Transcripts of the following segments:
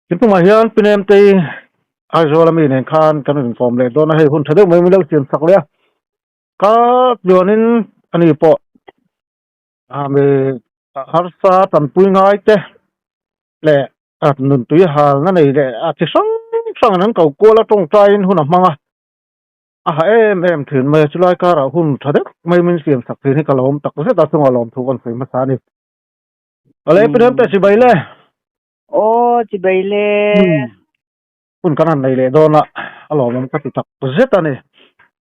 Thingpungah hian Pinemtei Aizawl ami nen khan kan rawn inkawm leh dawn a, hei hun tha deuh mai min lo siam sak leh a, ka tluanin ani pawh mi harsa tanpui ngai te leh nun tui halna nei leh a chi hrang hrang an ko kual a tawngtaiin hun a hmang a, a ha em em thin mai a, chulai karah hun tha deuh mai min siam sak thin hi ka lawm tak zet a, chungah lawmthu kan sawi hmasa a ni. Awle Pinemte chibai le. Aw chibai le. Hun kan han nei leh dawn a, a lawmawm ka ti tak zet a ni.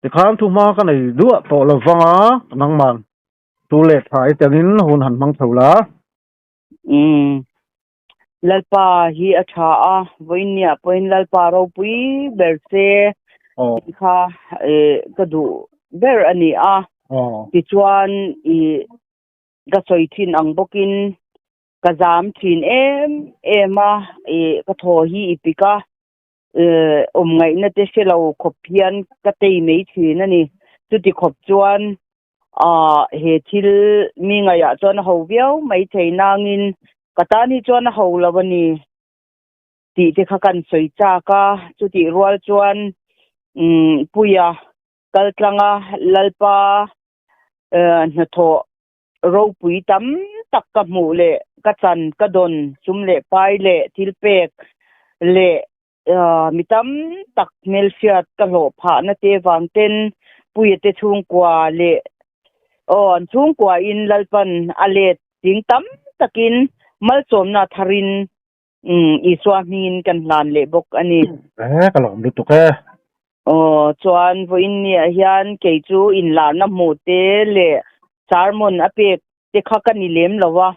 Tikhan thu hma ka nei duah tawh lo vang a, nangman tu leh tha i tengin hun han hmang chho la. Umm. Lalpa hi a tha a, vawiinniah pawhin Lalpa ropui ber se tih kha ka duh ber a ni a. Tichuan i ka sawi thin ang bawkin ka zam thin em em a, ih ka thaw hi i pik a, eh awm ngaihna te hre lo khawp hian ka tei mai thin a ni. Chuti khawp chuan ah he thil mi ngaihah chuan a ho viau mai thei nangin ka tan hi chuan a ho lo a ni tih te kha kan sawi chak a, chutih rual chuan umm Puia kaltlanga Lalpa eh hnathawh ropui tam tak ka hmuh leh ka chan ka dawn sum leh pai leh thil pek leh mi tam tak hmelhriat ka hlawh phahna te vang ten Puia te chhungkua leh aw an chhungkua in Lalpan a let ding tam takin malsawmna tharin Isua hmingin kan hlan leh bawk a ni. E ka lawm lutuk e. Aw chuan vawiin niah hian kei chu inlarna hmuh te leh sermon a pek te kha ka ni lem lo a,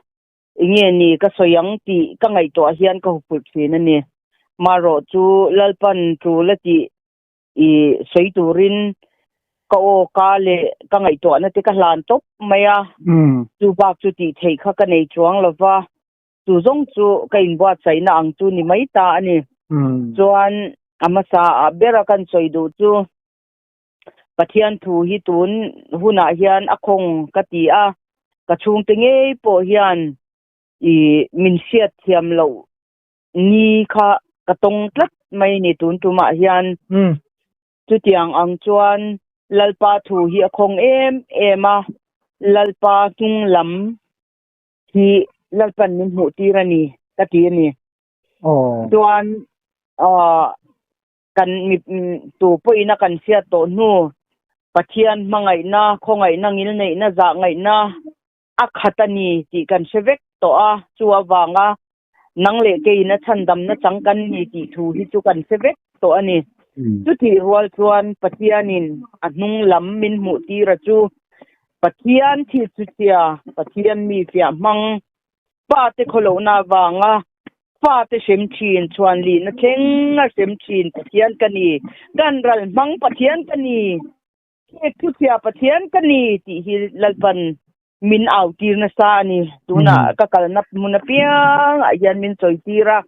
enge ni ka sawi ang tih ka ngaihtuah hian ka huphurh thin a ni. Marawh chu Lalpan tul a tih i sawi turin ka aw ka leh ka ngaihtuahna te ka hlan tawp mai a, chu bak chu tih theih kha ka nei chuang lo va. Chu zawng chu ka inbuatsaihna ang chu ni mai ta a ni. Chuan a hmasa ah bera kan sawi duh chu Pathian thu hi tun hunah hian a khawng ka ti a, ka chhungte ngei pawh hian i min hriat thiam loh ni kha ka tawng tlat mai ni tun tumah hian. Chutiang ang chuan Lalpa thu hi a khawng em em a, Lalpa hnung lam hi Lalpan min hmuh tir a ni ka ti a ni. Chuan kan mi tu pawhin a kan hriat tawh hnu Pathian hmangaihna, khawngaihna, ngilneihna, zahngaihna a khat a ni tih kan hre vek tawh a, chu avanga nang leh keiin a chhandamna chang kan ni tih thu hi chu kan hre vek tawh a ni. Chutih rual chuan Pathianin a hnung lam min hmuh tir a chu Pathian thil chu chhia, Pathian mi fiah hmang, fate khawlohna avanga fate hrem thin, chhuan lihna thleng a hrem thin Pathian ka ni, kan ral hmang Pathian ka ni, thil chu chhia Pathian ka ni tih hi Lalpan min au tir nasa a ni. Tunah ka kalna hmun apiangah hian min sawi tir a,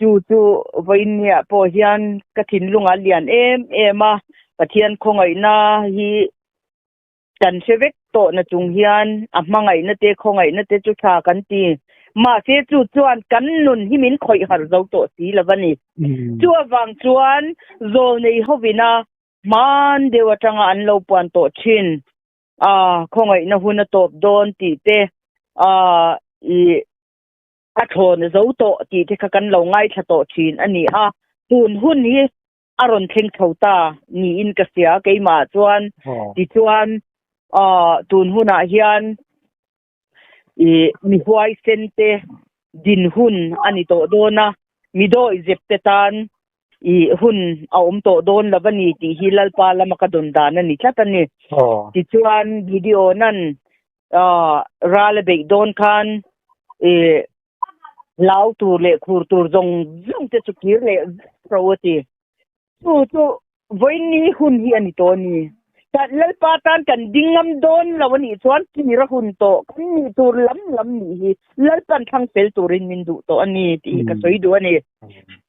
chu chu vawiinniah pawh hian ka thinlungah a lian em em a, Pathian khawngaihna hi kan hre vek tawh na chung hian a hmangaihna te khawngaihna te chu tha kan ti. Mahse chu chuan kan nun hi min khawih harh zo tawh si lo a ni. Chu avang chuan zawlnei hovina hman deuh atanga an lo puan tawh thin a khawngaihna hun a tawp dawn tih te a i a thlawn a zo tawh tih te kha kan lo ngaithla tawh thin a ni a. Tun hun hi a rawn thleng chho ta niin ka hria keimah chuan tichuan tun hunah hian i mi huaisen te din hun a ni tawh dawn a, mi dawi zep te tan i hun a awm tawh dawn lo a ni tih hi Lalpa lama ka dawn dan a ni tlat a ni. Tichuan video nan ral a beih dawn khan i Hlau tur leh khur tur zawng zawng te chu kir leh vek ro a ti. Chu chu vawiin ni hun hi a ni tawh a ni. Kan Lalpa tan kan ding ngam dawn lo a nih chuan kir a hun tawh, kan nih tur lam lam nih hi Lalpan thlang fel turin min duh tawh a ni tih hi ka sawi duh a ni.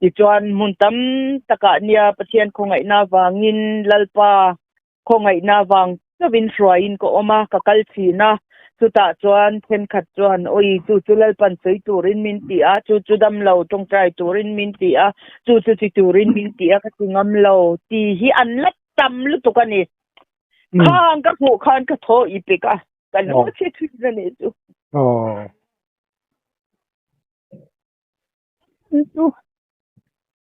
Tichuan hmun tam takah nia Pathian khawngaihna avangin Lalpa khawngaihna avang chauhin hruaiin ka awm a, ka kal thin a, chutah chuan thenkhat chuan awi chu chu Lalpan sawi turin min ti a, chu chu damlo tawngtai turin min ti a, chu chu ti turin min ti a ka ti ngam lo tih hi an la tam lutuk a ni. Khang ka hmuh khan ka thaw i pek a, ka lu chhe thin a ni chu. Chu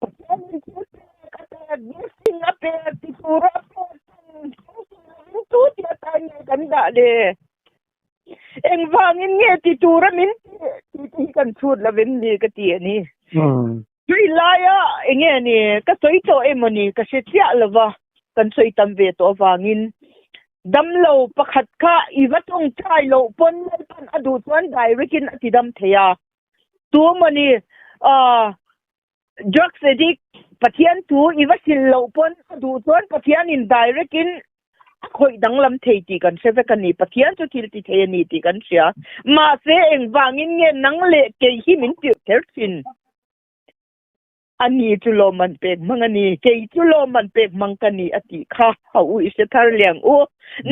Pathian in thil pek a pek, blessing a pek, ti tura a pek ten tu ti atan nge kan dah le? Engvangin nge ti tura min tih tih te hi kan chhut lo em ni ka ti a ni. Tui laia enge ni ka sawi tawh emaw ni ka hre chiah lo va, kan sawi tam ve tawh avangin damlo pakhat kha i va tawngtai loh pawn Lalpan a duh chuan direct in a ti dam thei a. Tu emaw ni drugs addict Pathian thu i va hrilh loh pawn a duh chuan Pathian in direct in a khawih danglam thei tih kan hre vek a ni. Pathian chu thil ti thei a ni tih kan hria. Mahse engvangin nge nang leh kei hi min tirh kher thin? A ni chu lawmman pek hmang a ni, kei chu lawmman pek hmang ka ni a tih kha ha u i hre thar liang u.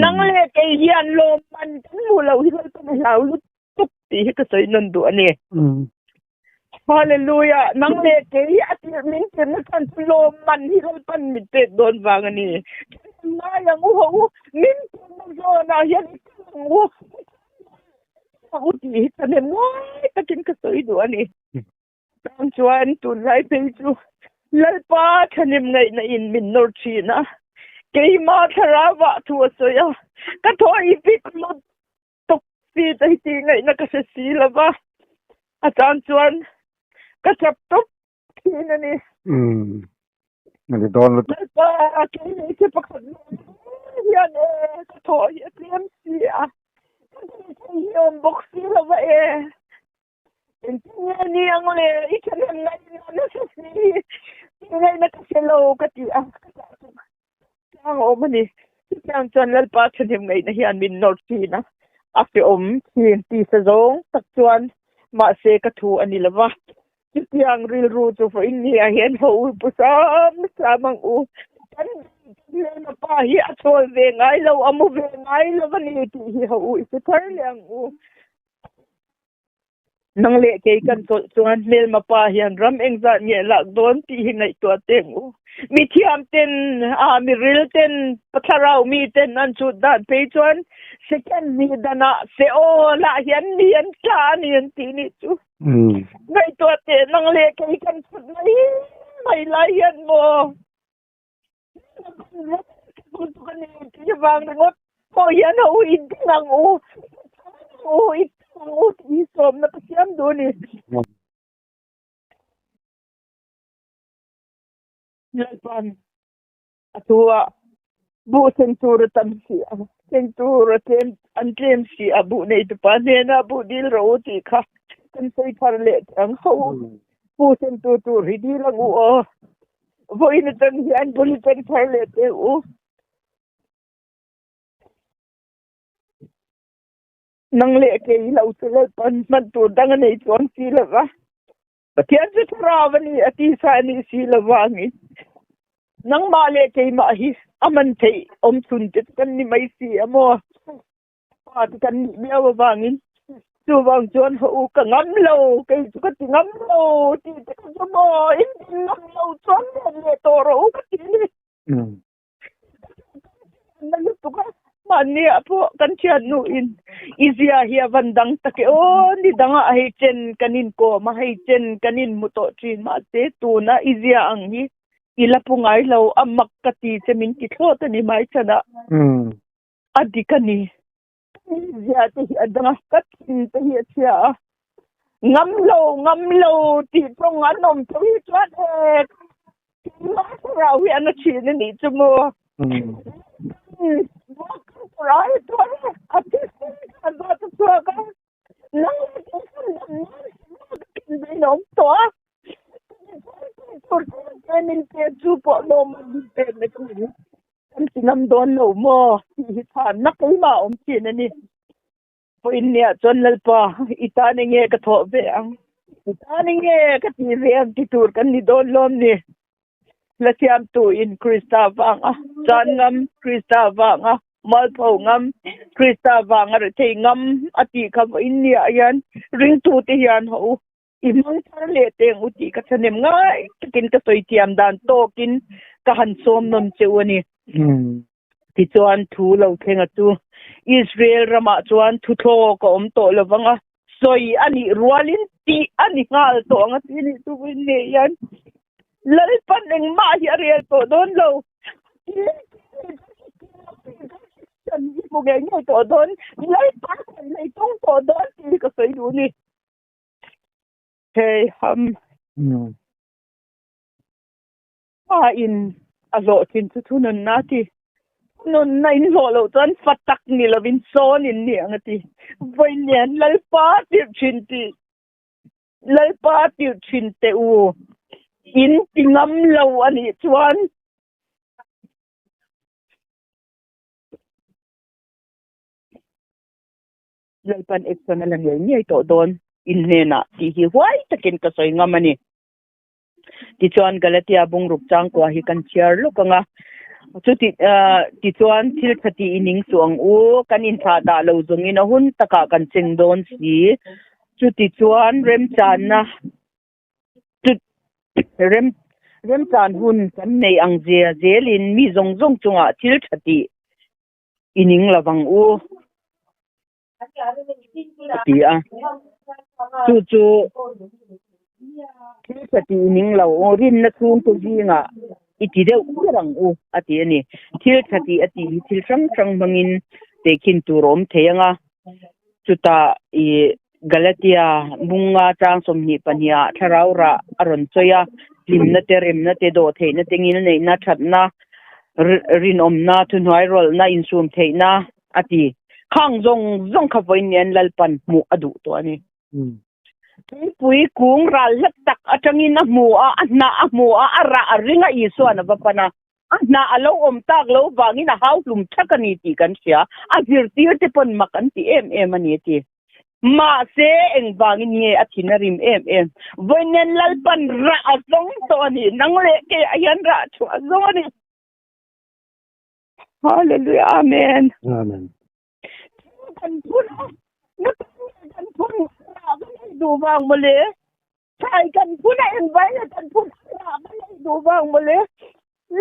Nang leh kei hian lawmman kan hmuh loh hi Lalpan a hlau lutuk tih hi ka sawi nawn duh a ni. Hallelujah! Nang leh kei hi a tirh min tirhna chhan chu lawmman hi Lalpan min pek dawn vang a ni. Kan ngai ang u haw u, min tirhna zawnah hian i kal ang u, i kal ang u tih hi ka nem ngai takin ka sawi duh a ni. Tang chuan tunlai phei chu Lalpa thahnem ngaihna in min nawr thin a, keimah thlarau ah thu a sawi a, ka thaw i vik lut tuk si te hi tih ngaihna ka hre si lo va, a tan chuan ka chap tawp thin a ni. Umm, a ni dawn lutuk. Lalpa, kei hmeichhe pakhat mai hian e, ka thawh hi a tlem si a, ka thei thei hi awm bawk si lo va e. Engtin nge ni ang le, i thahnem ngaihna nasa si, tih ngaihna ka hre lo ka ti a, ka tah chu tlang a awm a ni. Chutiang chuan Lalpa thahnem ngaihna hian min nawr thin a, a hrehawm thin tisa zawng tak chuan mahse ka thu a ni lo va. Chutiang rilru chu vawiin ni ah hian ho u pu sam sam ang u. Kan hmelma pa hi a chawl ve ngai lo, a mu ve ngai lo a ni tih hi ho u i hre thar leh ang u. Nang leh kei kan chawlh chuan hmelma pa hian ram engzat nge lak dawn tih hi ngaihtuah teng u. Mi thiam ten, a mi ril ten, thlarau mi ten an chhut dan phei chuan second hnih danah se aw lah hian mi an tla a ni an tih nih chu. Ngaihtuah teh nang leh kei kan chhut mai mai lai hian maw. Vang ringawt pawh hian ho i ding ang u, i u, i ding ang u tih hi sawmna ka siam duh a ni. Lalpan a thu a, buh seng tur a tam si a, seng tur a tlem an tlem si a, buh neitupa hnenah buh dil rawh u tih kha kan sawi thar leh teh ang ho. Buh seng tur tur hi dil ang u aw. Vawiin atang hian bul i peng thar leh teh u. Nang leh kei lo chu Lalpan hman tur dang a nei chuang si lo va. Pathian chu thlarau a ni, a tisa a nih si lo vangin. Nangmah leh keimah hi a man theih awm chhun te chu kan ni mai si a maw? Pa te kan nih miau avangin chuvang chuan haw u ka ngam lo kei chu ka ti ngam lo tih te kha chu maw in din ngam lo chuan let leh tawh rawh u ka ti a ni. Na lutuk a mahni ah pawh kan thiannu in i zia hi a van dang tak e aw ni dangah hei chen kan inkawm a hei chen kan inhmu tawh thin mahse tuna i zia ang hi i la pu ngai lo a mak ka ti che min ti thlawt a ni mai chhanah. A dik a ni. Ka mizia te hi a dang a, ka thin te hi a chhia a. Ngam lo, ngam lo tih tawng an awm tho hi chuan e keimah thlarau hi an a thin a nih chu maw. Buak hi chuan a thisen kha a zawt a chhuak a, nang leh kei khan dam nan hma ka ken ve in a awm tawh a. Tur te min pek chu pawh lawm an min pek na chu. Kan ti ngam dawn lo maw tih hi chhanna keimah a awm thin a ni. Vawiin nia chuan Lalpa i tan enge ka thawh ve ang, i tan enge ka tih ve ang ti tur kan ni dawn lawm ni. La siamtu in Krista vanga chan ngam, Krista vanga mualpho ngam, Krista vanga rethei ngam a tih kha vawiin nia hian ringtute hian haw u. I hmang thar leh teng u tih ka thahnem ngai takin ka sawi thiam dan tawkin ka han sawm nawn che u a ni. Tichuan thu lo thlenga chu Israel ramah chuan thuthlawk a awm tawh lo vang a, sawi a nih rualin tih a ni nghal tawh ang a ti nih chu vawiin nei hian Lalpan engmah hi a rel tawh dawn lo. Kan hi hmu ngei ngei tawh dawn, Lalpa kan nei tung tawh dawn tih hi ka sawi duh a ni. Hei ham pa in a hlawh thin chu thununna a ti. Thununna in hlawh loh chuan fa tak ni lovin sawn in ni ang a ti. Vawiin Lalpa tirh thin tih Lalpa tirh thin teh u. In ti ngam lo a nih chuan Lalpan action a la ngei ngei tawh dawn in hnenah tih hi huai takin ka sawi ngam a ni. Tichuan Galatia bungruk changkua hi kan chhiar lawk ang a, chuti tichuan thil tha tih i ning suh ang u, kan inthlah dah lo zawngin a hun takah kan cheng dawn si. Chutichuan remchanna rem remchan hun kan neih ang zia zelin mi zawng zawng chungah thil tha tih i ning lo vang u a ti a, chu chu thil tha tih i ning lo u, rinna chhungte zingah i ti deuh ber ang u a ti a ni. Thil tha tih a tih hi thil hrang hrang hmangin tehkhin tur a awm thei ang a, chutah i Galatia bunga chang 22 ah thlarau rah a rawn sawi a, hlimna te, remna te, dawhtheihna te, ngilneihna, thatna, rinawmna, thuhnuai rawlhna, insum theihna a ti. Khang zawng zawng kha vawiin nian Lalpan hmuh a duh tawh a ni. Tuipui kung ral hlat tak atangin a hmu a, a hnah a hmu a, a rah a ring a, Isua'n a va pan a. A hnah a lo awm tak lo vangin a hau hlum thak a ni tih kan hria. A zirtir te pawn mak an ti em em a ni a ti. Mahse, engvangin nge a thin a rim em em? Vawiin Lalpan rah a zawng tawh a ni. Nang leh keiah hian rah chhuah a zawng a ni. Hallelujah, Amen. Amen. Kan phun a, na kan phun rah kan ei duh vang mawle. Thlai kan phun a engvai nge kan phun a rah kan ei duh vang mawle.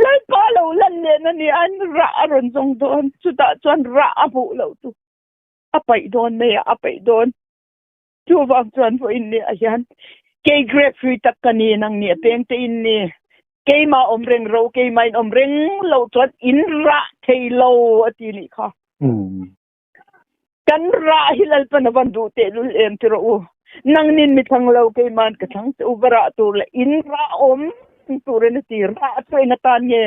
Lalpa lo lan len a ni a, rah a rawn zawng dawn. Chutah chuan rah a hmuh loh chu a paih dawn mai a, a paih dawn. Chuvang chuan vawiin ni ah hian kei grape hrui tak ka ni, nang ni a peng te in ni. Keimah awm reng ro, keimah in awm reng lo chuan in rah thei lo a ti nih kha. Kan rah hi Lalpan a van duh tehlul em ti rawh u. Nangnin mi thlang lo, keima'n ka thlang che u, va rah tur leh in rah awm turin a ti. Rah chu eng atan nge?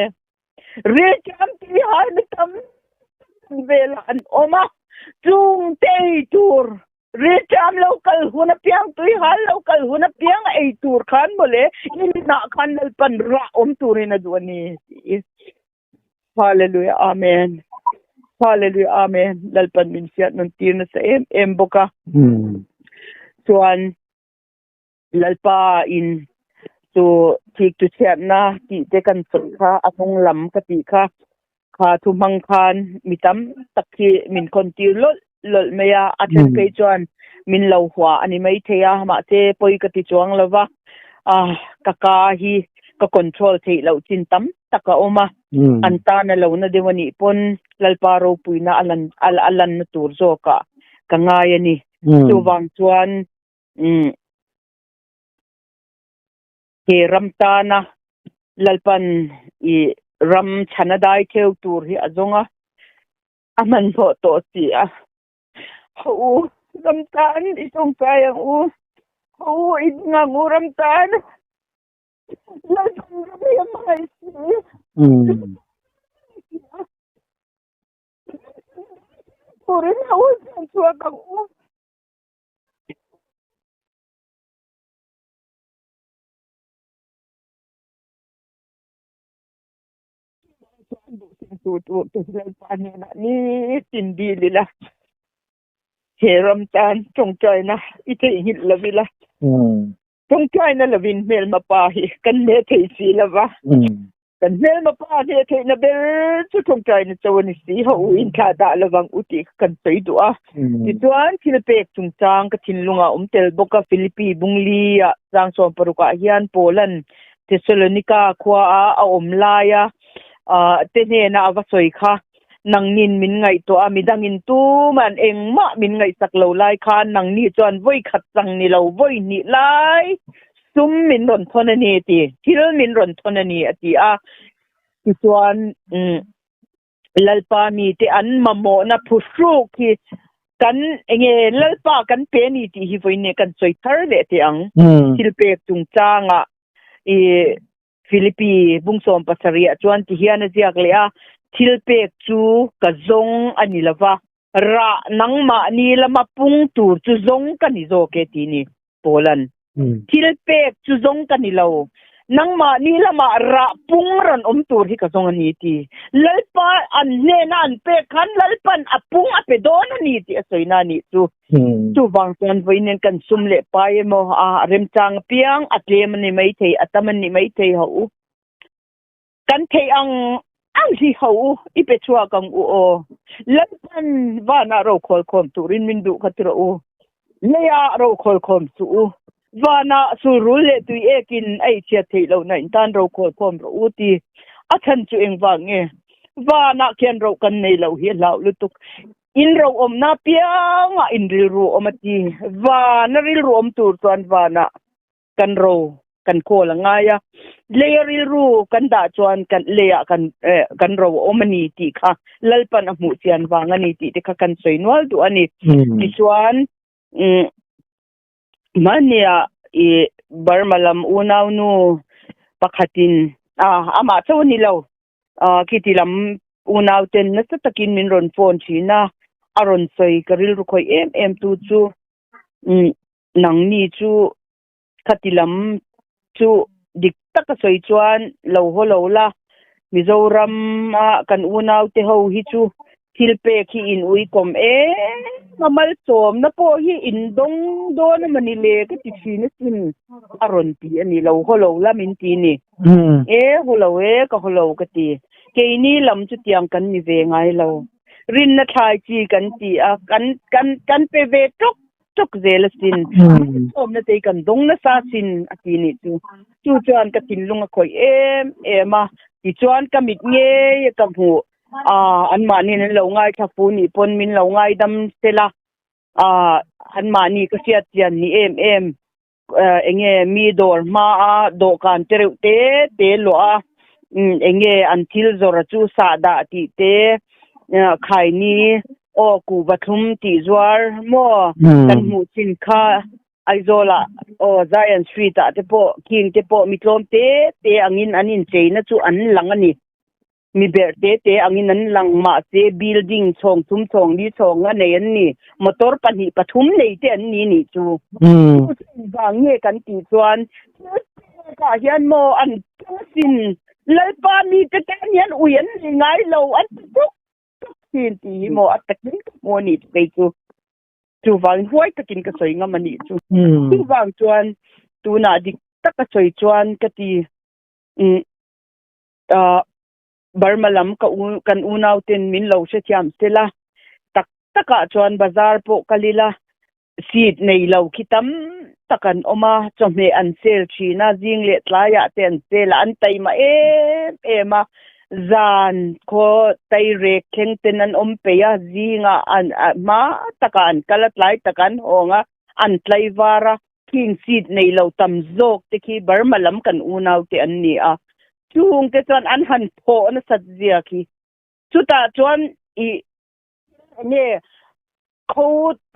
Rilṭam tih hai mi tam tak velah an awm a, chung te ei tur, rilṭam lo kal hun apiang, tuihal lo kal hun apiang a ei tur khan mawle inah khan Lalpan rah awm turin a duh a ni tih. Hallelujah Amen. Hallelujah Amen. Lalpan min hriat nun tir nasa em em bawk a. Chuan Lalpa in chu thik chu chhiatna tih te kan sawi kha a hnung lam ka tih kha kha thu hmang khan mi tam tak hi min khawn tir lawlh lawlh mai a a then phei chuan min lo hua a ni mai thei a mahse pawi ka ti chuang lo va ah ka ka hi ka control theih loh chin tam tak a awm a an tan a lo na deuh a nih pawn Lalpa ropuina a lan a lanna tur zawkah ka ngai a ni chuvang chuan umm he ram tana Lalpan i ram chhana dai theu tur hi a zawng a a hmanhmawh tawh si a Haw u ram tan i tawngtai ang u haw u i ding ang u ram tan Lalpan ram hi a hmangaih si. Turin haw u chuan chhuak ang u. tu tur te hi Lalpa hnenah nitin dil ila he ram tan tawngtaina i theihnghilh lo ila tawngtaina lovin hmelma pa hi kan hne thei si lova kan hmelma pa hne theihna ber chu tawngtaina cho a ni si ho u inthlah dah lovang u tih kha kan sawi duh a tichuan thil pek chungchang ka thinlungah awm tel bawk a Philippi Bungli ah Sangsawm parukah hian Paulan Thessalonika khua a a awm laia te hnena a va sawi kha nangnin min ngaihtuah a, midangin tuman engmah min ngaihsak lo lai khan nangni chuan vawi khat chang ni lo vawi hnih lai sum min rawn thawn a ni ti, thil min rawn thawn a ni a ti a. Tichuan Lalpa mite an mamawhna phuhruk hi kan enge Lalpa kan pe a ni tih hi vawiin kan sawi thar leh teh ang. Thil pek chungchangah i Philippi bungsawm pasarih ah chuan ti hian a ziak leh a, Thil pek chu ka zawng a ni lova, rah nangmahni lama pung tur chu zawng ka ni zawk e ti ni Paula'n. Thil pek chu zawng ka ni lo, nangmahni lamah rah pung rawn awm tur hi ka zawng a ni ti. Lalpa an hnena an pek khan Lalpa'n a pung a pe dawn a ni tih a sawina a nih chu. Chuvang chuan vawiin kan sum leh pai emaw a remchang apiang a tlem a ni maithei, a tam a ni maithei ho u. Kan theih ang ang hi ho u, i pe chhuak ang u aw. Lalpan vanah ro khawlkhawm turin min duh kha ti rawh u. Leiah ro khawlkhawm suh u. Vanah sulrul leh tui ekin a ichhiat theih lohna in tan ro khawlkhawm rawh u ti. A chhan chu engvang nge? Vanah khian ro kan nei loh hi a hlauh lutuk. In ro awmna piangah in rilru awm a ti. Vana rilru awm tur chuan vanah kan ro kan kawl a ngai a, leia rilru kan dah chuan kan leiah kan eh kan ro a awm a ni tih kha Lalpan a hmuh chian vang a ni tih te kha kan sawi nual duh a ni. Tichuan umm mahnia i Burma lam unaunu pakhatin a amah chauh a ni lo ah khiti lam unau ten nasa takin min rawn phone thin a, a rawn sawi ka rilru khawih em em tu chu umm nangni chu khati lam chu dik taka sawi chuan lo haw lo la, Mizoram a kan unau te ho hi chu thil pek hi in uikawm em a, malsawmna pawh hi in dawng dawn a mawni le ka ti thin asin a rawn ti a ni, lo haw lo la min ti ni. E haw lo e ka haw lo ka ti, keini lam chu tiang kan ni ve ngai lo, rinna thlai chi kan ti a, kan kan kan pe ve tawk tawk zel asin, malsawmna te hi kan dawng nasa asin a ti nih chu. Chu chuan ka thinlung a khawih em em a, tichuan ka mit ngei a ka hmuh ah anmahniin an lo ngaithla fu nih pawn min lo ngaidam sela ah anmahni ka hriat chian ni em em enge mi dawr hmaa dawhkan te reuh te te luah a enge an thil zawrh chu sahdah tih te khaini aw kuhva thlum tih zuar maw kan hmuh chin kha Aizawl ah aw Zion Street ah te pawh king te pawh mi tlawm te te angin an incheina chu an lang a ni. Mi berh te te angin an lang mahse building chhawng thum chhawng li chhawng a nei an ni. Motor pahnih pathum nei te an ni nih chu. Chu chu engvang nge kan tih chuan thil pekah hian maw an tang asin Lalpa mite tan hian ui an nei ngai lo an ti tuk tuk thin tih hi maw a takin ka hmu a nih chu kei chu. Chuvangin huai takin ka sawi ngam a nih chu. Chuvang chuan tunah dik taka sawi chuan ka ti ah Burma lam ka u kan unau ten min lo hrethiam sela tak takah chuan bazar pawh kal ila seat nei lo khi tam tak an awm a chawhmeh an sel thin a zing leh tlaiah te an sel a an taima em em a zan khaw tairek thleng ten an awm peih a zingah an hma takah an kal a tlai takah an hawng a an tlaivar a. Khing seat nei lo tam zawk te khi Burma lam kan unau te an ni a, chung te chuan an han thawh nasat zia khi. Chutah chuan i enge kho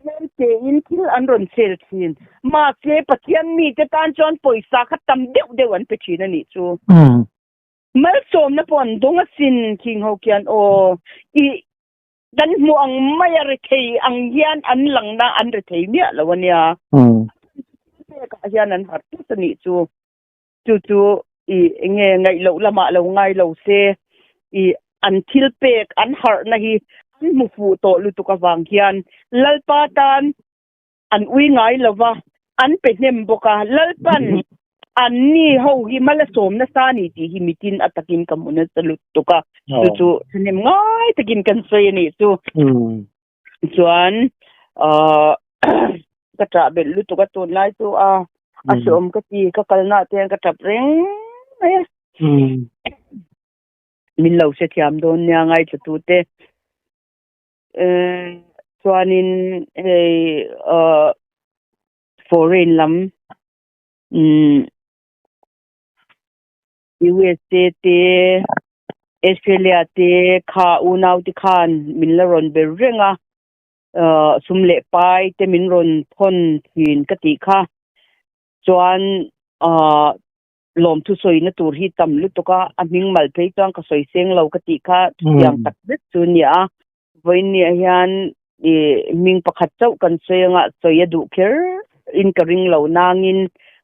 tlem te in thil an rawn sel thin. Mahse Pathian mi te tan chuan pawisa kha tam deuh deuh an pe thin a nih chu. Malsawmna pawh an dawng asin khing ho khian aw i Kan hmuh ang mai a rethei ang hian an langna an rethei miah lo a nia. Pekah hian an harh tlat a nih chu. Chu chu i enge ngaih loh lamah lo ngai lo se i an thil pek an harhna hi an hmu fuh tawh lutuk avang hian Lalpa tan an ui ngai lo va, an pe hnem bawk a, Lalpan an ni ho hi malasawm nasa a ni tih hi mitin a takin ka hmu nasa lutuk a, chu chu thahnem ngai takin kan sawi a nih chu. Chuan ahh ka ṭah belh lutuk a tunlai chu a a hreawm ka ti, ka kalna ah te hian ka ṭap reng mai a. Min lo hrethiam dawn nia ngaithla tute. Chuanin hei ahh foreign lam umm USA te Australia te kha unau te khan min la rawn ber reng a ahh sum leh pai te min rawn thawn thin ka tih kha chuan ahh lawmthu sawina tur hi tam lutuk a, a hming mal phei chuan ka sawi seng lo ka tih kha chutiang tak zet chu a ni a. Vawiinniah hian ih hming pakhat chauh kan sawi anga sawi a duh kher in ka ring lo nangin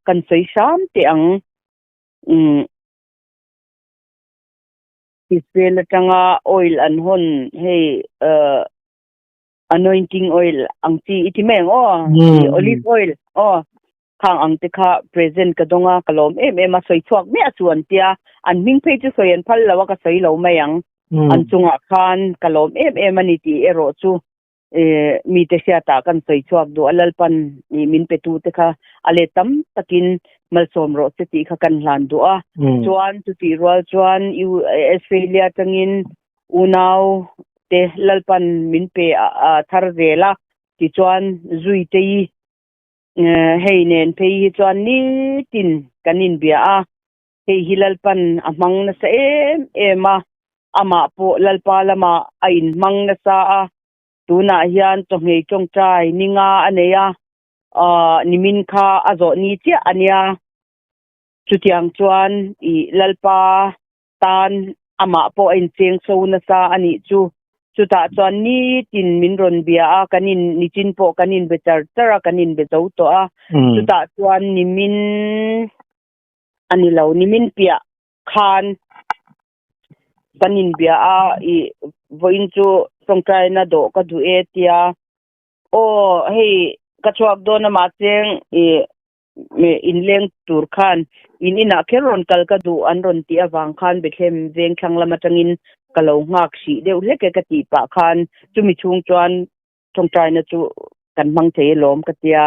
kan sawi hram teh ang. Umm Israel atanga oil an hawn hei uh anointing oil ang chi i ti mai ang aw, olive oil aw. Khang ang te kha present ka dawng a, ka lawm em em a, sawi chhuak miah chu an tia, an hming phei chu sawi an phal lo a, ka sawi lo mai ang. An chungah khan ka lawm em em a ni tih erawh chu mite hriatah kan sawi chhuak duh a, Lalpan min pe tu te kha a let tam takin malsawm rawh se tih kha kan hlan duh a. Chuan chutih rual chuan Australia atangin unau te Lalpan min pe thar zel a, tichuan Zuite i Hei nen phei hi chuan nitin kan inbia a, hei hi Lalpan a hmang nasa em em a, amah pawh Lalpa lamah a inhmang nasa a, tunah hian chawhmei tawngtai ni nga a nei a, nimin kha a zawh ni chiah a nia, chutiang chuan ih Lalpa tan amah pawh a incheng so nasa a nih chu. Chutah chuan nitin min rawn bia a, kan in nichin pawh kan inbe char char a, kan inbe zo tawh a. Chutah chuan nimin a ni lo, nimin piah khan kan inbia a, ih vawiin chu tawngtaina dawh ka duh e tia, aw hei ka chhuak dawn a mahse ih inleng tur khan in inah kher rawn kal ka duh an rawn tih avang khan Bethlehem veng thlang lam atangin ka lo nghak hrih deuh hlek e ka tih pah khan chumi chhung chuan tawngtaina chu kan hmang thei alawm ka tia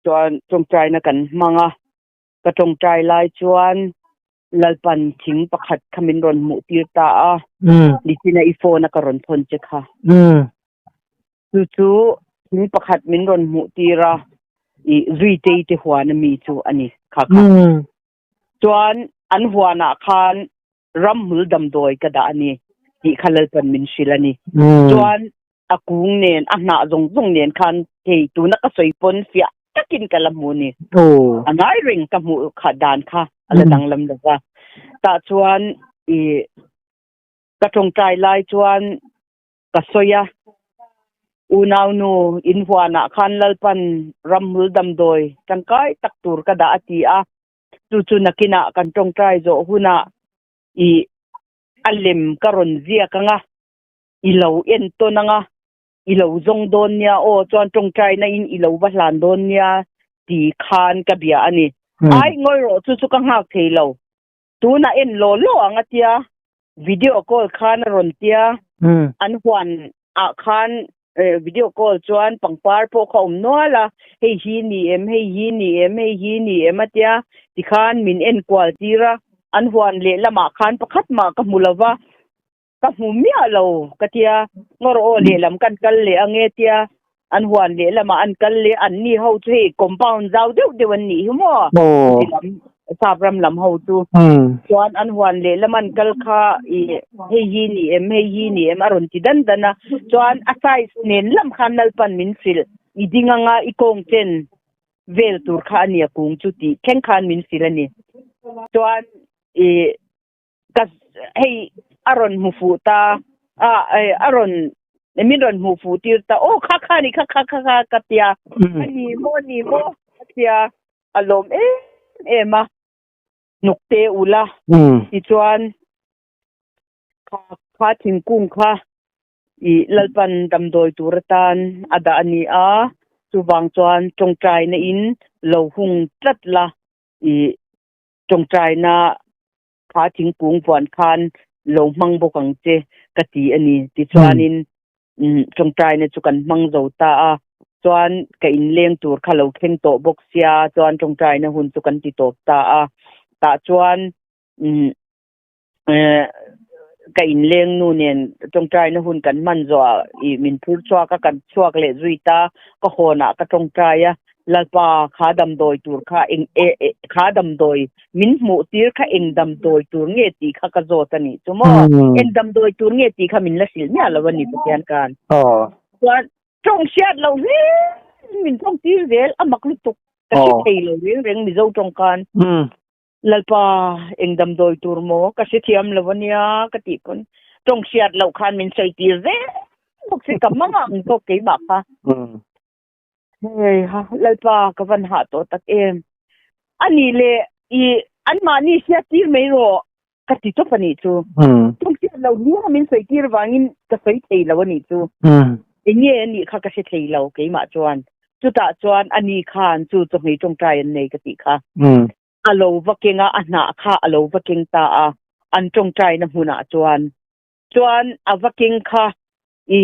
chuan tawngtaina kan hmang a ka tawngtai lai chuan Lalpan thing pakhat kha min rawn hmuh tir ta a nichina i phone a ka rawn thawn che kha. Chu chu thing pakhat min rawn hmuh tir a, i Zuitei te huan ami chu a ni kha kha. Chuan an huanah khan ramhmul damdawi ka dah a ni tih kha Lalpan min hrilh a ni. Chuan a kung nen, a hnah zawng zawng nen khan hei tuna ka sawi pawn fiah takin ka la hmu a ni. A ngai reng ka hmuh kha dan kha a la danglam lo va. Tah chuan i ka tawngtai lai chuan Ka sawi a, Unaunu, in huanah khan Lalpan ramhmul damdawi tangkai tak tur ka dah a ti a, chu chu nakinah kan tawngtai zawh hunah i a lem ka rawn ziak ang a, i lo en tawn ang a, i lo zawng dawn nia aw, chuan tawngtaina in i lo va hlan dawn nia ti khan ka bia a ni. Ai, ngawi rawh, chu chu ka nghak thei lo. Tunah en law law ang a tia, video call khan a rawn tia, an huan ah khan video call chuan pangpar pawh kha awm nual a, hei hi ni em, hei hi ni em, hei hi ni em a tia, tikhan min en kual tir a, an huan lehlamah khan pakhat mah ka hmu lo va, ka hmu miah lo ka tia, ngawr aw lehlam kan kal leh ang e tia, an huan lehlamah an kal leh an ni ho chu hei compound zau deuh deuh an nih hi maw ti lam sap ram lam ho chu chuan an huan lehlam an kal kha i hei hi ni em hei hi ni em a rawn ti dan dan a chuan a size nen lam khan Lalpan min hrilh i ding anga i kawng chen vel tur kha a nia kung chu tih thleng khan min hrilh a ni chuan i ka hei a rawn hmu fuh ta a a rawn min rawn hmu fuh tir ta aw kha kha ni kha kha kha kha ka tia a ni maw ni maw ka tia a lawm em em a hnuk te ula tichuan. Kha kha thingkung kha i Lalpan damdawi tur atan a dah a ni a, chuvang chuan tawngtaina in lo hung tlat la i tawngtaina kha thingkung vuan khan lo hmang bawk ang che ka ti a ni. Tichuanin tawngtaina chu kan hmang zo ta a, chuan ka inleng tur kha lo thleng tawh bawk sia chuan tawngtaina hun chu kan ti tawp ta a, tah chuan ka inleng nu nen tawngtaina hun kan hman zawh ah ih min phur chhuak a kan chhuak leh zui ta ka hawn ah ka tawngtai a Lalpa kha damdawi tur kha eng e e kha damdawi min hmuh tir kha eng damdawi tur nge tih kha ka zawt a nih chu maw eng damdawi tur nge tih kha min la hrilh miah lo a ni Pathian khan chuan tawng hriat loh hle min tawng tir zel a mak lutuk ka hre thei lo reng reng Mizo tawng khan. Lalpa, eng damdawi tur maw? Ka hrethiam lo ania ka tih pawn tawng hriat loh khan min sawi tir zel bawk si, ka hmang ang zawk keimah kha. Hei ha, Lalpa ka van hah tawh tak em. A nih leh i anmahni hriat tir mai rawh ka ti tawp a nih chu. Tawng hriat loh hliah min sawi tir vangin ka sawi thei lo a nih chu. Enge a nih kha ka hre thei lo keimah chuan. Chutah chuan a ni khan chu chawhmei tawngtai an nei ka tih kha. A lo va keng a, a hnah kha a lo va keng ta a, an tawngtaina hmunah chuan. Chuan a va keng kha i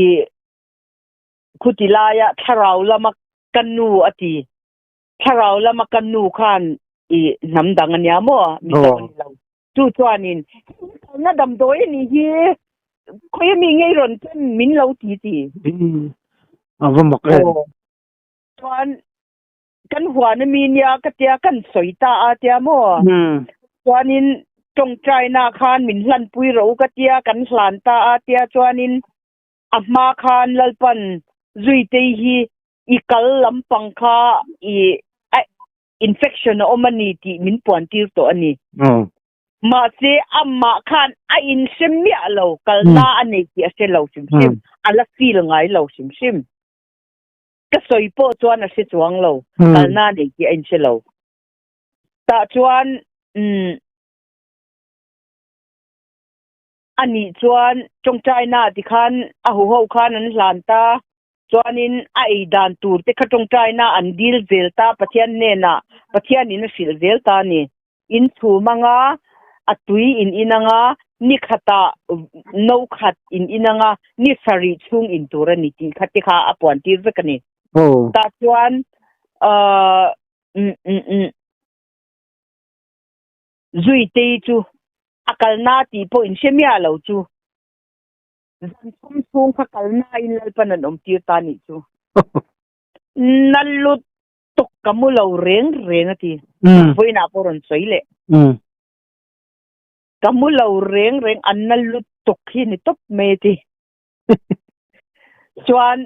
khuti laia thlarau lama ka nu a ti. Thlarau lama ka nu khan i hnam dang a nia maw? Mizo a ni lo. Chu chuanin hei kalna damdawi a nih hi khawi ami ngei rawn ken min lo ti ti. A va mak em. Chuan kan huan ami nia ka tia kan sawi ta a tia maw chuanin tawngtaina khan min hlanpui rawh u ka tia kan hlan ta a tia chuanin a hma khan Lalpan Zuitei hi i kal lampang kha i a infection a awm a ni tih min puan tir tawh a ni. Mahse amah khan a inhre miah lo kalna a nei tih a hre lo hrim hrim a la feel ngai lo hrim hrim. Ka sawi pawh chuan a hre chuang lo, kalna nei tih a inhre lo. Tah chuan umm a nih chuan tawngtaina tikhan a huho khan an hlan ta, chuanin a ei dan tur te kha tawngtaina an dil zel ta Pathian hnenah, Pathianin a hrilh zel ta a ni. In chhum anga, a tui in in anga, ni khatah no khat in in anga, ni sarih chhung in tur a ni tih kha te kha a puan tir vek a ni. Tah chuan ahh Zuitei chu a kalna tih pawh in hre miah lo chu. Zan thum chhung kha kalna in Lalpan an awm tir ta nih chu. Na lut tuk ka mu lo reng reng a ti. Vawiinah pawh rawn sawi leh. Ka mu lo reng reng an na lutuk hi ni tawp mai a ti. Chuan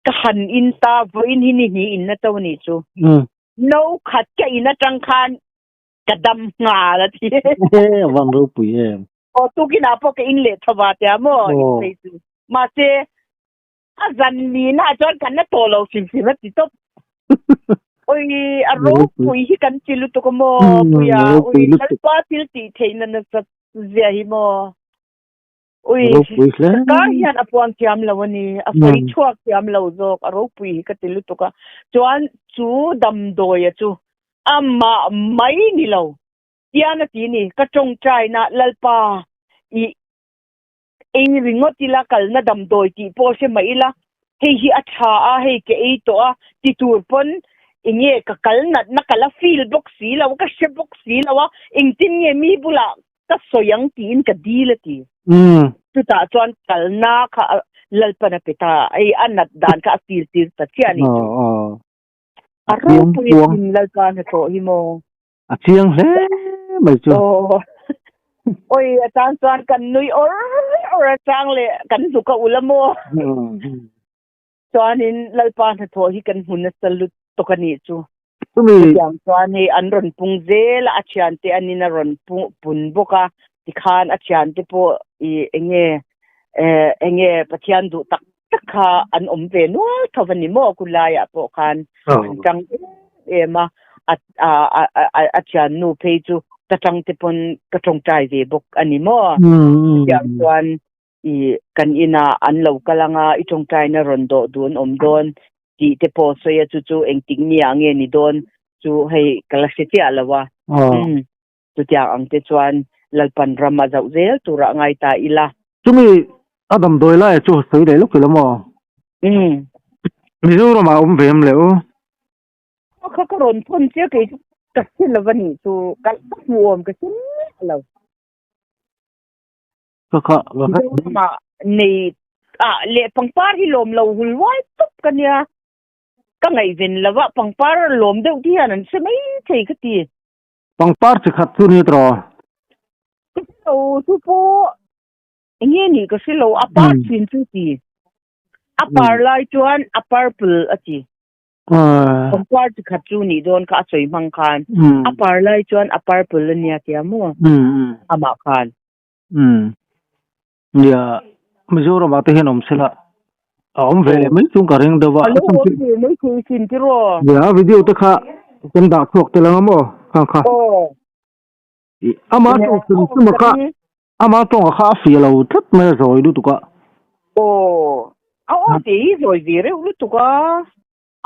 ka han in ta vawiin hi ni hnih in na cho ni chu. No khat ka in atang khan ka dam nghal a ti. A van ropui em. Aw tukinah pawh ka in leh thova tia maw in phei chu. Mahse A zan lina ah chuan kan la tawh lo hrim hrim a ti tawp. Oi a ropui hi kan ti lutuk a maw puia ui lalpa thil tih theihna nasa zia hi maw. Ui ka hian a puang thiam lo a ni a sawi chhuak thiam lo zawk a ropui hi ka ti lutuk a chuan chu damdawi a chu amah mai ni lo tian a ti ni ka tawngtaina lalpa i Ei ringawt ila kalna damdawi tih pawh hre mah ila, hei hi a tha a, hei ka ei tawh a ti tur pawn enge ka kal natna ka la feel bawk si lo, ka hre bawk si lo a, engtin nge mi bulah ka sawi ang tiin ka dil a ti. Chutah chuan kalna kha Lalpan a pe ta a, hei a nat dan kha a feel tir ta chiah a nih chu. A ropui a sin Lalpa hnathawh hi maw. A chiang hle mai chu. Aw. Oi a chang chuan kan nui awr awr a chang leh kan hnuk a ul a maw. Chuanin Lalpa hnathawh hi kan hmu nasa lutuk a nih chu. Chumi. Chutiang chuan hei an rawn pung zel a, a thiante anin a rawn pun bawk a, tikhan a thiante pawh i enge enge Pathian duh tak tak kha an awm ve nual tho a ni maw kulaiah pawh khan an tang em em a a a a thiannu phei chu Ta tang te pawn ka tawngtai ve bawk a ni maw? Chutiang chuan i kan ina an lo kal anga i tawngtaina rawn dawh duh an awm dawn tih te pawh sawi a chu chu engtik ni ah nge ni dawn chu hei ka la hre chiah lo a. Chutiang ang te chuan Lalpan ram a zauh zel turah ngai ta ila. Chumi a damdawi lai chu sawi leh lawk ila maw? Mizoram ah awm ve em le u? A kha ka rawn thawn chiah kei chu ka hre lo a nih chu ka hmu awm ka hre miah lo. Ka kha ka hre. Mizoramah nei ah leh pangpar hi lawm lo hul uai tawp ka nia. Ka ngaihven lo a pangpar lawm deuh te hian an hre mai thei ka ti. Pangpar chi khat chu ni tawh. Ka hre lo chu pawh enge nih ka hre lo a par thin chu ti. A par lai chuan a purple a ti. Pangpar chi khat chu nih dawn kha a sawi hmang khan a par lai chuan a purple a nia tia maw amah khan. Nia Mizoram ah te hian awm sela a awm ve leh mai chung ka ring deuh a. A lo awm ve mai thei sin tiraw. Nia video te kha kan dah chhuak tel ang a maw khang kha. Ama tawng hrim hrim a kha ama tawng a kha a fia lo tlat mai a zawi lutuk a. Aw a aw te hi zawi ve reuh lutuk a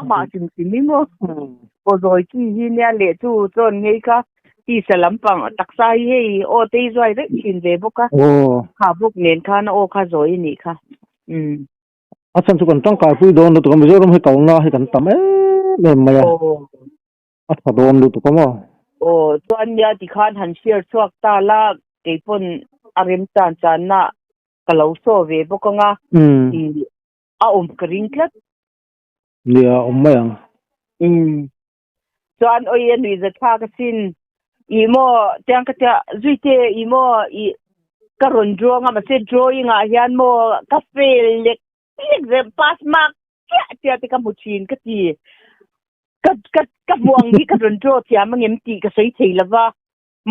amah hrim hrim hi maw aw zawi chi hi nia leh chu chuan ngei kha tisa lampang taksa hi hei aw te hi zuai reuh thin ve bawk a kha bawk nen khan a aw kha zawi a nih kha umm. A chhan chu kan tangkai pui dawn lutuk a Mizoram hi kalna hi kan tam em em mai a. A tha dawn lutuk a maw? Aw, chuan nia tikhan han share chhuak ta la, keipawn a rem chan channa ka lo saw ve bawk ang a, i a awm ka ring tlat. Nia, a awm mai ang. Umm. Chuan awi a nuih zathlak asin, i maw tiang ka tia zuite i maw i ka rawn drawng a mahse drawing ah hian maw ka fail lek lek zel pass mark chiah chiah te ka hmu thin ka ti. Ka ka ka hmu ang hi ka rawn draw thiam angem tih ka sawi thei lova,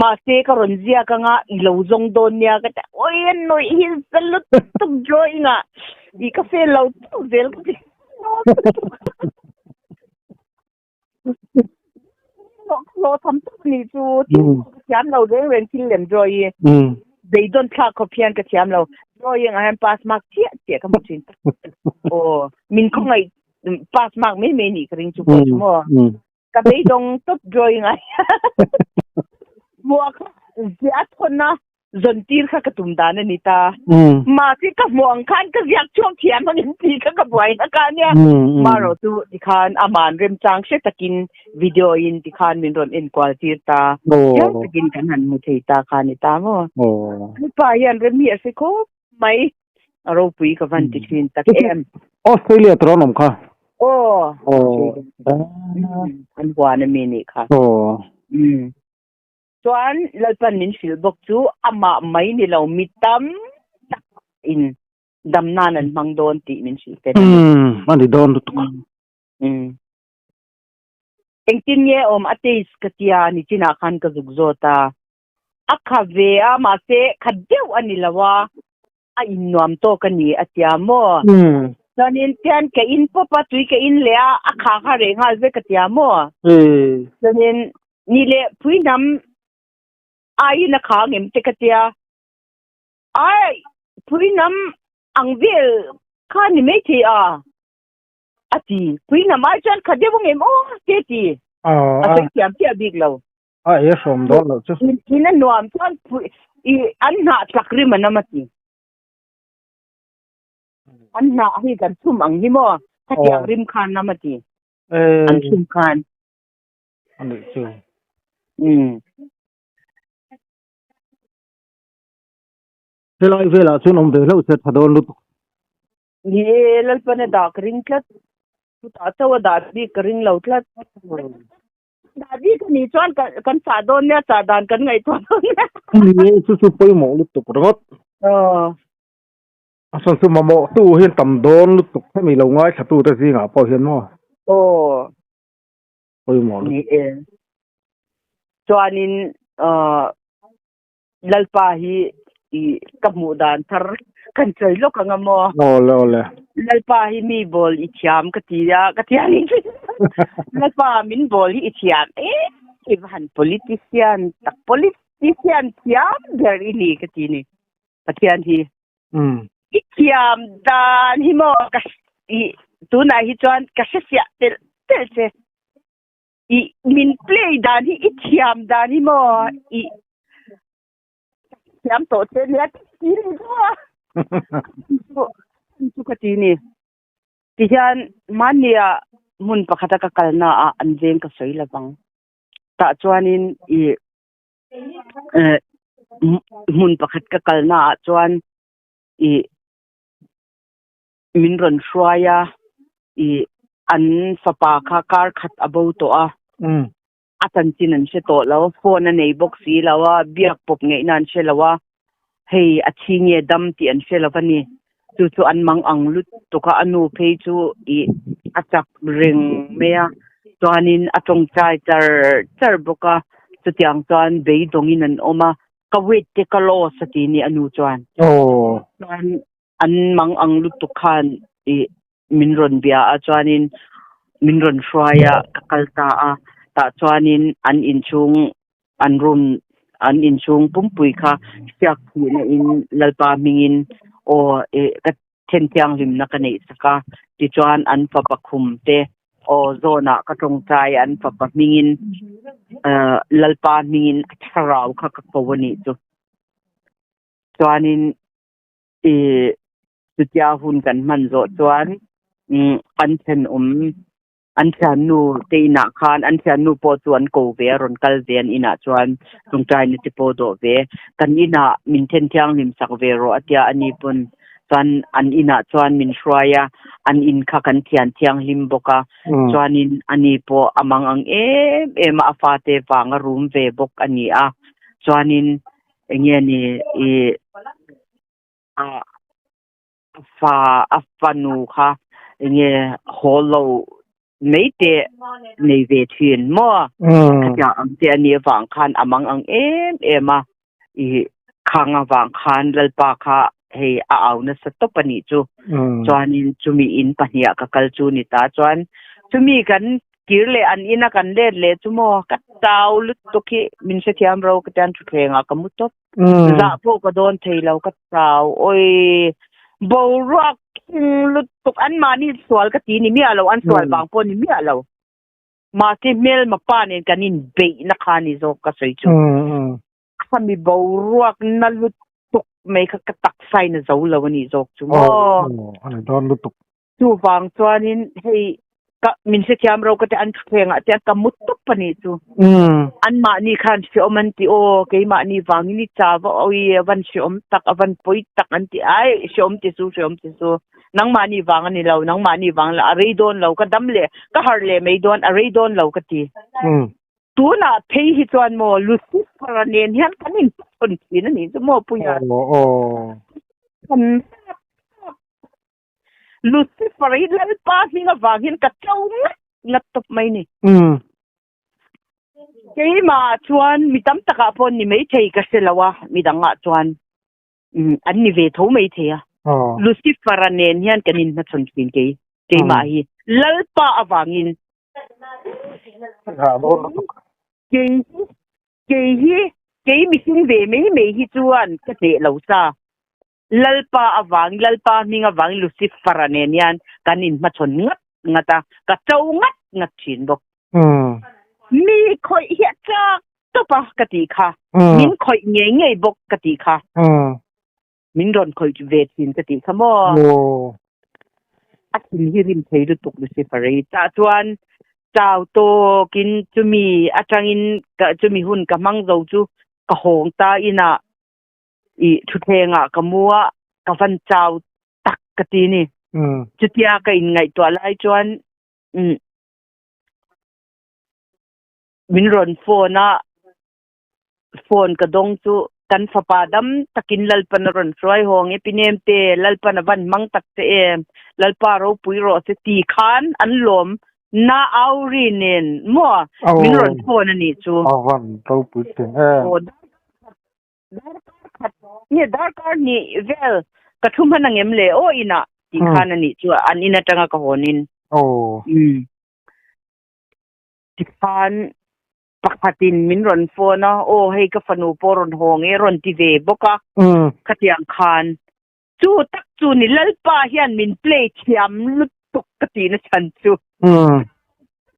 mahse ka rawn ziak anga i lo zawng dawn nia ka ti a, awi a nawih hi za lutuk drawing ah i ka fail lo chauh zel ka ti. Hlawh tham tak ni chu thil ka thiam lo reng reng thil lem draw hi beidawn thlak khawp hian ka thiam lo drawing ah hian pass mark chiah chiah ka hmu thin aw min khawngaih pass mark mai mai nih ka ring chu pawh chu maw ka beidawng tawp drawing ah hian hmuah kha ziah a thawn a zawn tir kha ka tum dan a ni ta. Mahse ka hmuh ang khan ka ziak chhuak thiam ang in tih kha ka buai na ka nia. Marawh chu tikhan aman remchang hre takin video in tikhan min rawn enkual tir ta. Chiang takin kan han hmu thei ta kha ni ta maw. Mipa hian rem hi a hre khawp mai. A ropui ka van ti thin tak em. Australia te rawn awm kha. Aw. An huan a mi nih kha. Chuan Lalpan min hrilh bawk chu amah mai ni lo mi tam tak in dam nan an hmang dawn tih min hrilh tel a ni. Umm a ni dawn lutuk a. Umm. Engtin nge awm a taste ka tia nichinah khan ka zuk zawt a. A kha ve a mahse khat deuh a ni lo a. a innuam tawk a ni a tia maw? Chuanin tian ka in pawp a, tui ka in leh a, a kha kha reh nghal vek a tia maw? Chuanin ni leh pui hnam aiin a kha ngem te ka tia, ai pui hnam ang vel kha ni maithei a a ti, pui hnam ai chuan kha deuh angem aw te ti, a sawi thiam chiah bik lo. A e hrawm dawn loh chu. In a nuam chuan i an hnah tlak rim an awm a ti. An hnah hi kan chhum ang hi maw? Khatiang rim khan awm a ti. An chhum khan. A nih chu. Umm. Helai velah chuan awm ve hlauh se tha dawn lutuk. Ni e, Lalpan a dah ka ring tlat. Chutah chauh a dah bik ka ring lo tlat. Dah bik a nih chuan kan chah dawn nia, chah dan kan ngaihtuah dawn nia. Ni e, chu chu pawimawh lutuk ringawt. Aw. A sawn chu mamawh tu hian tam dawn lutuk hemi lo ngaithla tu te zingah pawh hian maw. Aw. Pawimawh lutuk. Ni e. Chuanin aw Lalpa hi i ka hmuh dan thar kan sawi lawk ang a maw? Awle awle. Lalpa hi mi bawl i thiam ka ti a, ka thiam in Lalpa min bawl hi i thiam em i va han politician tak politician. I siam thiam ber i ni ka ti ni. Pathian hi. I thiam dan hi maw ka i tunah hi chuan ka hre fiah telh telh che. I min play dan hi i thiam dan hi maw i thiam tawh che nia ti ni chu a. Chu ka ti ni. Tihian mahnia hmun pakhata ka kalna ah an veng ka sawi lovang. Tah chuanin i eh hmun pakhat ka kalna ah chuan i min rawn hruai a i an fapa kha kar khat a bo tawh a. A chanchin an hre tawh lo, phone a nei bawk si lo a, biak pawp ngeihna an hre lo a, hei a thi nge dam tih an hre lo a ni. Chu chu an mang ang lutuk a, a nu phei chu ih a chak reng mai a, chuanin a tawngtai char char bawk a, chutiang chuan beidawngin an awm a, ka weight te ka loss a ti ni a nu chuan. Chuan an mang ang lutuk khan ih min rawn bia a chuanin min rawn hruai a ka kal ta a tah chuanin an inchhung an room an inchhung pumpui kha hriak thihna in Lalpa hmingin aw eh ka then thianghlimna ka neih sak a tichuan an fapa khum te aw zawnah ka tawngtai an fapa hmingin eh Lalpa hmingin a thlarau kha ka ko a nih chu chuanin I chutia hun kan hman zawh chuan an thenawm an thiannu te inah khan an thiannu pawh chu an ko ve a rawn kal ve an inah chuan tawngtaina te pawh dawh ve kan inah min then thianghlim sak ve rawh a tia ani pawn chuan an inah chuan min hruai a an in kha kan thian thianghlim bawk a chuanin ani pawh a mang ang em em a a fate vang a rum ve bawk a ni a chuanin Enge ni i a fa a fanu kha enge haw lo mai te nei ve thin maw khatiang ang te ani avang khan a mang ang em em a i khang avang khan Lalpa kha hei a au nasa tawp a nih chu chuanin chumi in pahnih ah ka kal chu ni ta chuan chumi kan Kir leh an ina kan let leh chu maw ka chau lutuk hi min hrethiam ro ka tian thutthleng ah ka mu tawp. Zah pawh ka dawn thei lo ka chau oi boruak khing lutuk an mahni sual ka ti ni miah lo an sual vang pawh ni miah lo mahse hmelma pa nen kan in beih na kha ni zawk ka sawi chu khami boruak na lutuk mai kha ka taksa in a zo lo a nih zawk chu maw. Ani dawn lutuk. Chuvang chuanin hei ka min hrethiam ro ka ti an thutthleng ah chuan ka mu tawp a nih chu. Anmahni khan hreawm an ti aw keimahni vangin i cha va awi a van hreawm tak a van pawi tak an ti ai hreawm ti su hreawm ti su nangmahni vang a ni lo nangmahni vang la a rei dawn lo ka dam leh ka harh leh mai dawn a rei dawn lo ka ti. Tunah phei hi chuan maw Lucifer-a nen hian kan inhmachhawn thin a nih chu maw Puia. Kan Lucifer hi Lalpa hming avangin ka to ngat ngat tawp mai ni. Keimah chuan mi tam takah pawh ni maithei ka hre lo a, mi dangah chuan an ni ve tho maithei a. Lucifer-a nen hian kan inhmachhawn thin kei, keimah hi Lalpa avangin. Kei hi, kei hi, kei mihring ve mai mai hi chuan ka hneh lo sa. Lalpa avangin, Lalpa hming avangin Lucifer-a nen hian kan inhmachhawn ngat ngat a, ka cho ngat ngat thin bawk. Mi khawih hi a chak tawp a ka tih kha, min khawih ngei ngei bawk ka tih kha, min rawn khawih ve thin ka tih kha maw? A thin hi rim thei lutuk Lucifer hi. Tah chuan chau tawkin chumi atangin chumi hun ka hmang zo chu ka hawng ta inah I thutthlengah ka mu a, ka van chau tak ka ti ni. Chutia ka inngaihtuah lai chuan min rawn phone a, phone ka dawng chu kan fapa dam takin Lalpan a rawn hruai haw ang e Pinemte, Lalpan a van hmang tak che em, Lalpa ropui rawh se ti khan an lawm na auri nen maw min rawn phone a nih chu. A van ropui thin em. Darkar khat nge darkar hnih vel ka thu hman ang em le aw inah tih khan a nih chu an in atanga ka hawn in. Aw. Umm. Tikhan Pakhatin min rawn phone a, aw hei ka fanu pawh rawn haw nge rawn ti ve bawk a, khatiang khan chu tak chu ni Lalpa hian min play thiam lutuk ka tihna chhan chu.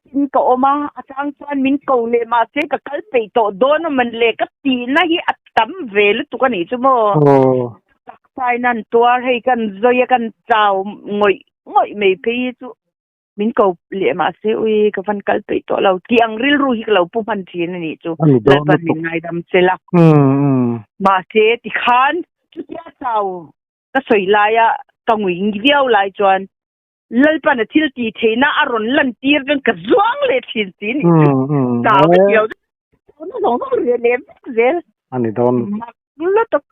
Tin ka awm a, a chang chuan min ko leh mahse ka kal peih tawh dawn a man le ka tihna hi a tam ve lutuk a nih chu maw. Taksain an tuar hei kan zawi a kan chau ngawih ngawih mai phei hi chu. Min ko leh mahse ui ka van kal peih tawh lo tih ang rilru hi ka lo pu hman thin a nih chu. Lalpan min ngaidam che la. Mahse tikhan chutia chau ka sawi laia ka ngui viau lai chuan Lalpan a thil tih theihna a rawn lan tir chuan ka zuang leh thin si a nih chu. Chau ka ti lo na zawng zawng riah leh vek zel. A ni dawn. Mak lutuk.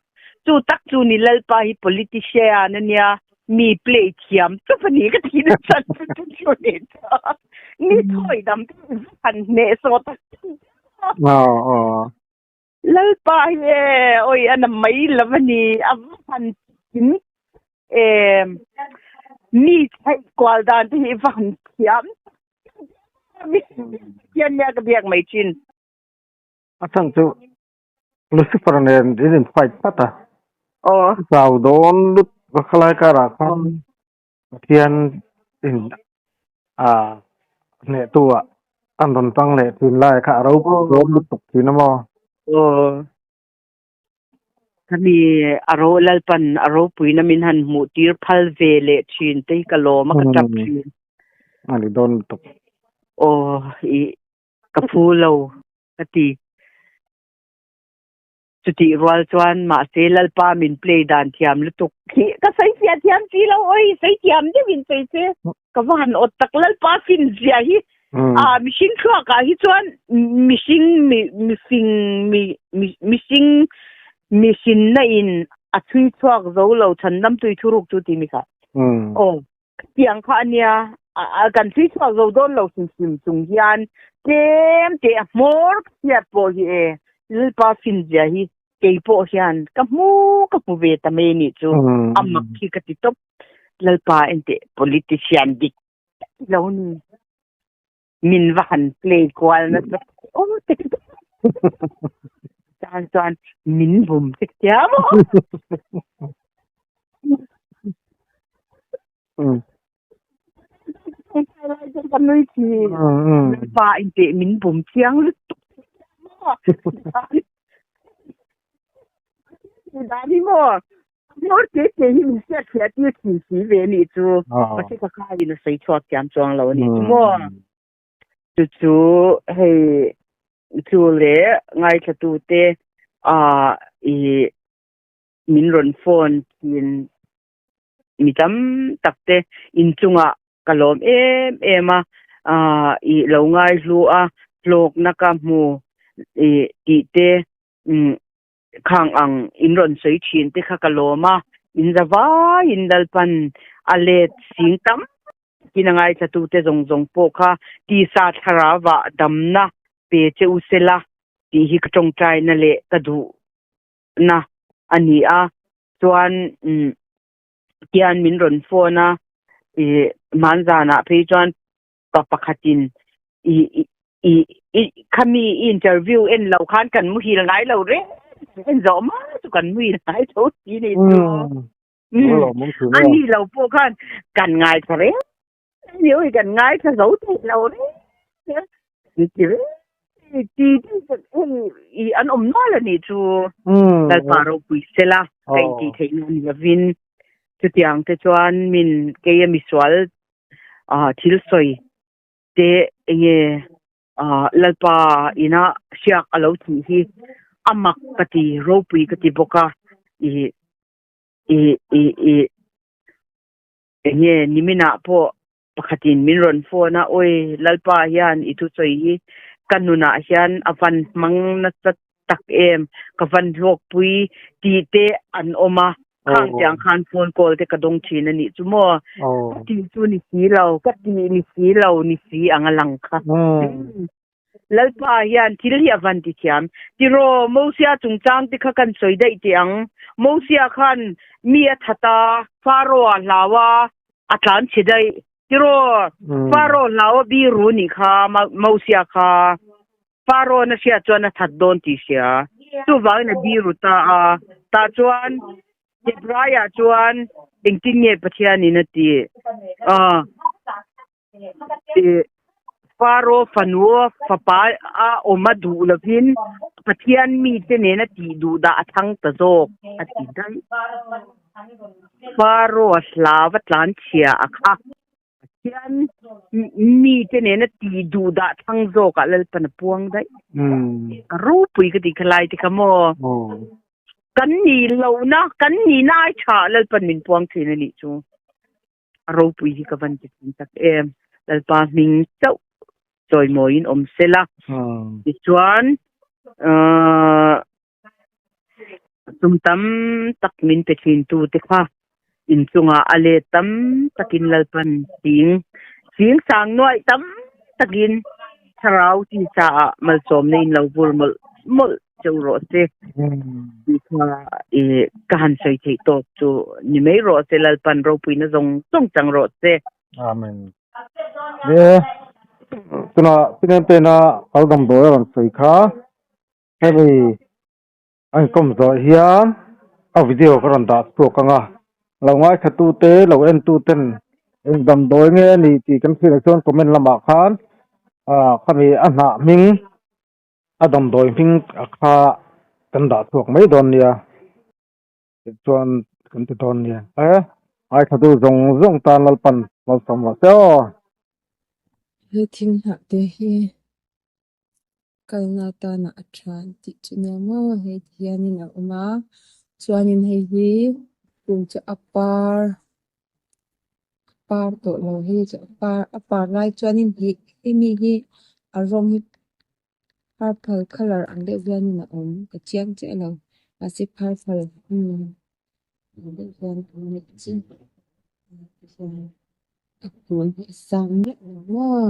Chu tak chu ni Lalpa hi politician a nia, mi play thiam chup a ni ka ti nasa chu chu chu ni chu. Mi thawi dam te hi va han hneh sawh tak em. Aw aw. Lalpa hi e awi a na mai lo a ni, a va han kim em. Mi theih kual dan te hi va han thiam tak em. Mi hian nia ka biak mai thin. A chhan chu Lucifer nen in in fight tlat a. Aw. Chau dawn lut va khalai karah khan Pathian in a hnehtu ah an rawn tang leh thin lai kha a ropui dawn lutuk thin a maw? Aw. Khami a ro Lalpan a ropuina min han hmuh tir phal ve leh thin te hi ka lawm a ka tap thin. A ni dawn lutuk. Aw i ka phu lo ka ti. Chutih rual chuan mahse Lalpa min play dan thiam lutuk hi ka sawi fiah thiam si lo awi sawi thiam deuh in sawi se ka va han awt tak Lalpa fin zia hi a mihring thluak ah hi chuan mihring mi mifing mi mihring mihrinna in a chhui chhuak zo lo chhandam tui thuruk chu ti mi kha aw Khatiang kha a nia, kan thui chhuak zo dawn lo hrim hrim chung hian tlem te a hmawr ka hriat pawh hi e, Lalpa finzia hi kei pawh hian ka hmu ka hmu ve ta mai anih chu, a mak hi ka ti tawp. Lalpa enteh politician dik tak lo ni, min va han play kual nasa aw te ka ti. Chuan chuan min bum te ka tia maw. Ka nui thin. Pa in teh min bum chiang lutuk. Dan hi maw. Hmawr te te hi min hriat hriat tir thin si ve a nih chu. Mahse ka kha in a sawi chhuak thiam chuang lo a nih chu maw. Chu chu hei chu leh ngaithlatute ah i min rawn phone thin mi tam tak te inchungah ka lawm em em a, ah i lo ngaihlu a, hlawkna ka hmu i tih te umm khang ang in rawn sawi thin te kha ka lawm a, in za vaiin Lalpan a let sing tam takin a ngaithlatute zawng zawng pawh kha tisa thlarauah damna pe che u sela tih hi ka tawngtaina leh ka duh na a ni a chuan umm tian min rawn phone a ih hmanzanah phei chuan pa pakhatin i i i khami i interview en lo khan kan muhil ngai lo reng en zawh ma chu kan muhil ngai tho si ni chu a ni lo pawh khan kan ngai tha reng ni ui kan ngai tha zo thei lo reng ti reng ti ti an awm nual a ni chu lalpa ropui sela ka intih theih na ni lovin chutiang te chuan min keia misual ah thil sawi te enge ah lalpa ina hriak a lo tih hi a mak ka ti ropui ka ti bawk a ih ih ih ih enge niminah pawh pakhatin min rawn phone a awi lalpa hian i thusawi hi ka nunah hian a van hmang nasa tak em ka van hlawkpui tih te an awm a khang tiang khan phone call te ka dawng thin a nih chu maw ka tih chu ni si lo ka tih ni si lo ni si ang a lang kha Lalpa hian thil hi a van ti thiam tiraw Mosia chungchang te kha kan sawi daih teh ang Mosia khan mi a that a Pharaoh a hlau a a tlan chhe daih tiraw Pharaoh hlau a biru nih kha Mosia kha. Pharaoh-a'n a hriat chuan a that dawn tih hria. Chuvangin a di ru ta a. Tah chuan Hebraiah chuan engtin nge Pathianin a tih? Aw, Pharaoh fanu fapa a awm a duh lovin Pathian mite nena tih duh dah a thlang ta zawk a ti daih. Pharaoh-a hlau a tlanchhia a kha. Pathian mite nena tih duh dah thlang zawkah Lalpan a puang daih. Ka ropui ka tih kha lai te kha maw? Kan nih lohna, kan nihna ai tha Lalpan min puang thin a nih chu. A ropui hi ka van ti thin tak em. Lalpa hming chauh chawimawiin awm sela. Tichuan, Sum tam tak min pe thin tu te kha inchungah a let tam takin Lalpan ching ching sang nuaih tam takin thlarau tisa ah malsawmna in lo vur mawlh mawlh cheu rawh se tih kha ih ka han sawi theih tawk chu ni mai rawh se Lalpan ropuina zawng zawng chang rawh se. Amen. Le tunah Pinen pena kal damdawi a rawn sawi kha. Hemi a inkawm zawh hian a video ka rawn dah chhuak ang a, lo ngaithlatute lo entuten eng damdawi nge a nih tih kan hriatah chuan comment lamah khan ah khami a hnah hming a damdawi hming a kha kan dah chhuak mai dawn nia tichuan kan ti dawn nia e ngaithlatu zawng zawng tan Lalpan malsawm rawh se aw. He thing hnah te hi kalna atana a tha an tih chu nia maw hei ti hianin a awm a chuanin hei hi kum chu a par a par tawh lo hei chu a par a par lai chuanin hih hemi hi a rawng hi purple colour ang deuh hianin a awm ka chiang chiah lo mahse purple umm ang deuh hian a awm a nih chu a hmul hi a sang miah lo maw.